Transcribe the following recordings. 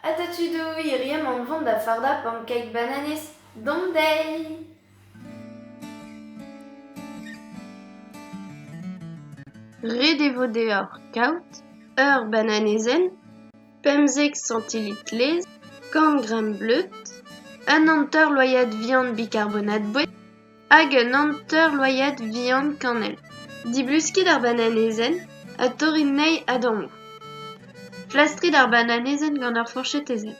Ata tudoù, hiziv emaon 'vont da fardañ pancake bananez. Dont dezhi! Ret e vo deoc'h kaout ur bananezenn, 15 santilitr laezh, 100 gramm bleud, un hanter loaiad vihan bikarbonat boued hag un hanter loaiad vihan kanell. Dibluskit ar bananezenn ha torrit anezhi a-dammoù. Flastrit ar bananezenn gant ur fourchetezenn.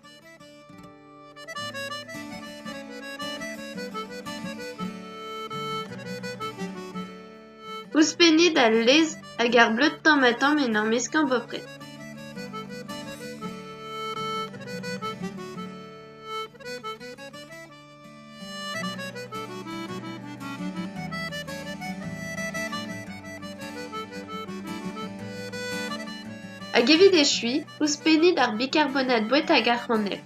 Ouzhpennit al laezh hag ar bleud tamm-ha-tamm en ur meskañ bepred. Hag evit echuiñ, ouzhpennit ar bikarbonat boued hag ar c'hanell.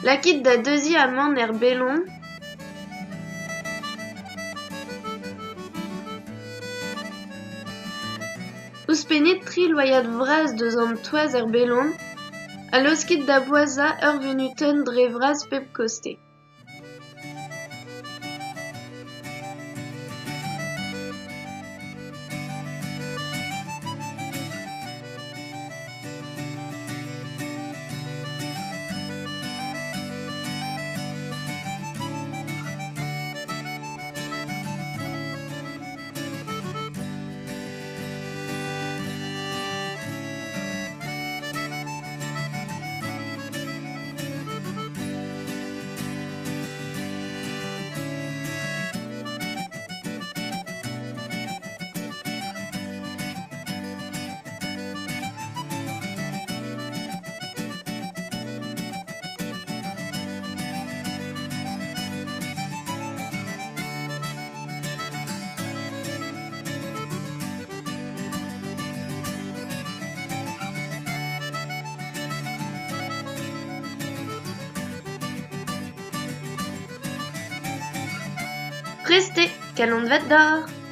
Lakit da deuziñ amann er belon. Ouzhpennit tri loaiad vras deus an toaz er belon ha laoskit da boazhañ ur vunutenn dre vras pep kostez. Prest eo, kalon vat deoc'h !